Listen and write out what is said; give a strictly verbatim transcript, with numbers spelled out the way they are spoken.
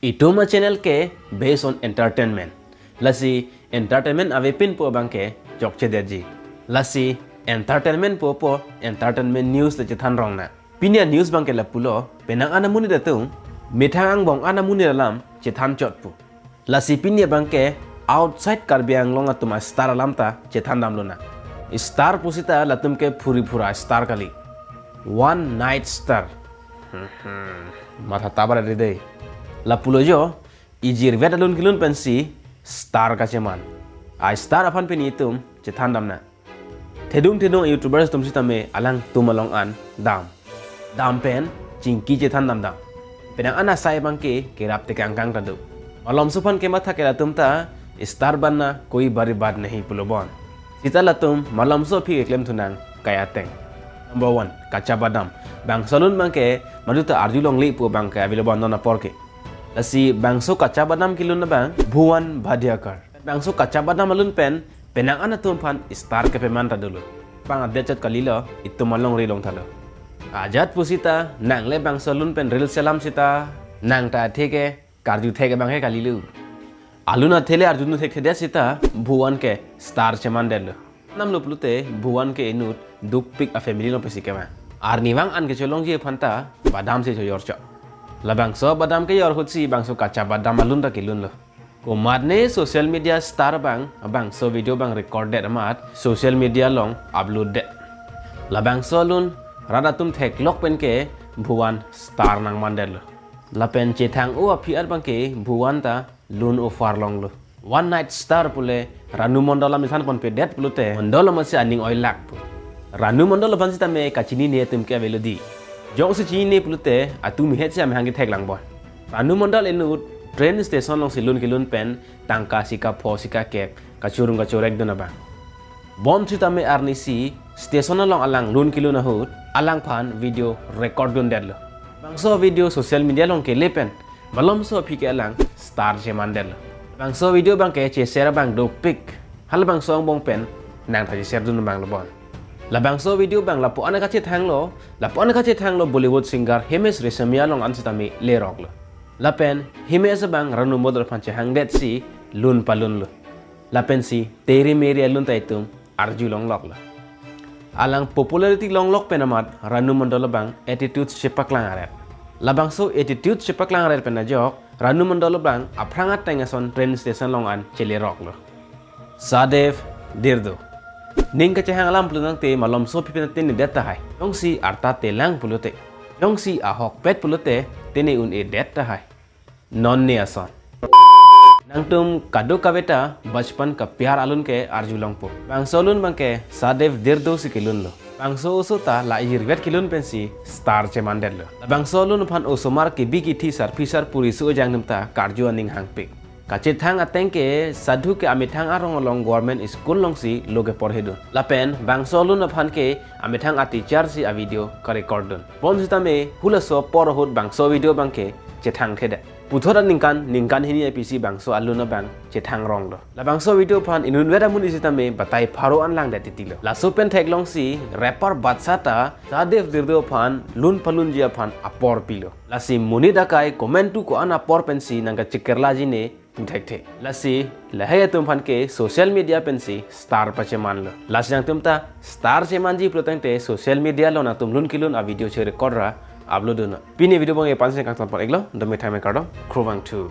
Itum a channel ke based on entertainment. Lasi entertainment avepin pu abang ke chokchedetji. Lasi entertainment pu apot entertainment news le chethan rong nang. Pini a news abang ke lapulo, penang an amonit atum methang angbong an amonit alam chethan chot pu. Lasi pini abang ke outside Karbi Anglong atum a star alam ta chethan damlo nang. Star pusita latum ke phuri phura star kali. One night star. Matha tabar ri dei. Lapulo jo, ijirvet alun kelun pensi star kacheman. A star aphan pini itum chethan dam nang. Thedung thedung YouTubers atum sitame alangtum along an dam. Dam pen chingki chethan dam dam. Penang an asai abang ke kerap tekang kang ta do. Malomso aphan kematha ke latum ta star banna koi bari baat nahi pulo bon. Sita latum malomso aphi keklem thu nang kai ateng. Number one, kacha badam. Bangso alun abang ke madu ta arjulongle pu abang ke avelo bon non apor ke. Lasi bangso kacha badam kelun abang Bhuvan Bhadekar. Bangso kacha badam alun pen penang an atum aphan star kepaman ta dolo. Bang update chot kalilo, itum alongri long thalo. Ajat pusita nang le bangso alun pen reel selam sita, nang ta athe ke karju thek abang ke kalilo. Alun athe le arjunu thekthedet sita Bhuvan ke star chemandetlo. Namlo pulote Bhuvan ke inut dukpik a family along pensi kevang. Arnivang an kecholongji aphan ta badam si choyor chot. Labangso badam kejor ahutsi bangso kacha badam alun ta kelunlo. Komatne social media star abang, bangso video abang record det amat social media along upload det. Labangso alun rat atum theklok pen ke Bhuvan star nangmandetlo. Lapen chethang-o aphi abang ke Bhuvan ta lun offer longlo. One night star pule Ranu Mondal amethan ponpedet pulote Mondal amatsi aning oilak pu. Ranu Mondal aphan sitame kachinine atum ke avelo dei. Jongsi chinine pulote atum het si amahang kethek lang bon. Ranu Mondal inut train station alongsi lun kelun pen tangka sika pho sika kep kachurung kachorek dun abang. Bonsitame arnisi station along alang lun kelun ahut alangphan video record dundetlo. Bangso video social media along kele pen malomso aphi ke alang star chemandetlo. Bangso video abang ke che-share abang dopik. Halabangso angbong pen nang ta che-share dun abang lo bon. Labangso video abang lapu-an kachethanglo, lapu-an kachethanglo Bollywood singer Himesh Reshammiya along an sitame leroklo. Lapen Himesh abang Ranu Mondal aphan chehangdetsi lun palunlo. Lapensi Teri Meri alun ta itum arjulongloklo. Alang popularity longlok pen amat Ranu Mondal abang attitude chepaklang aret. Labangso attitude chepaklang aret pen ajok Ranu Mondal abang aphrang ateng ason train station along an cheleroklo. Sahdev Dhirdo. Ning kachehang alam pulo tangte malomso aphi pen tinidet tahai. Jongsi arta telang pulote, jongsi ahokpet pulote tini un-edet tahai. Non ne ason. Nangtum kadokave ta Bachpan Ka Pyar alun ke arjulongpo. Bangso alun abang ke Sahdev Dhirdo si kelunlo. Bangso oso ta la ijirvet kelun pensi star chemandetlo. Bangso alun aphan osomar kebi kethe sarpi sarpo riso ejang atum ta karju aning hangpik. Kachethang ateng ke Sahdev ke amethang arong along government school alongsi lo keporhedun. Lapen bangso alun aphan ke amethang a teacher si a video karecord dun. Bonsitame hulaso apor ahut bangso video abang ke chethangthedet. Puthot aningkan, ningkan hini apisi bangso alun abang chethangronglo. Labangso video aphan inutvet amonit sitame batai pharo an langdet titilo. Laso pen theklongsi rapper Badshah ta Sahdev Dhirdo aphan lun palunji aphan apor pilo. Lasi monit akai komantu ko-an apor pensi nangkachekerlaji ne pu thekthe. Lasi lahai atum aphan ke social media pensi star pachemanlo. Lasi nangtum ta star chemanji pulo tangte social media along nangtum lun kelun a video cherecord ra upload dunnon. Pini video abang ke la-ansi kangton pon-iklo, dome thangme kardom, kurvangthu.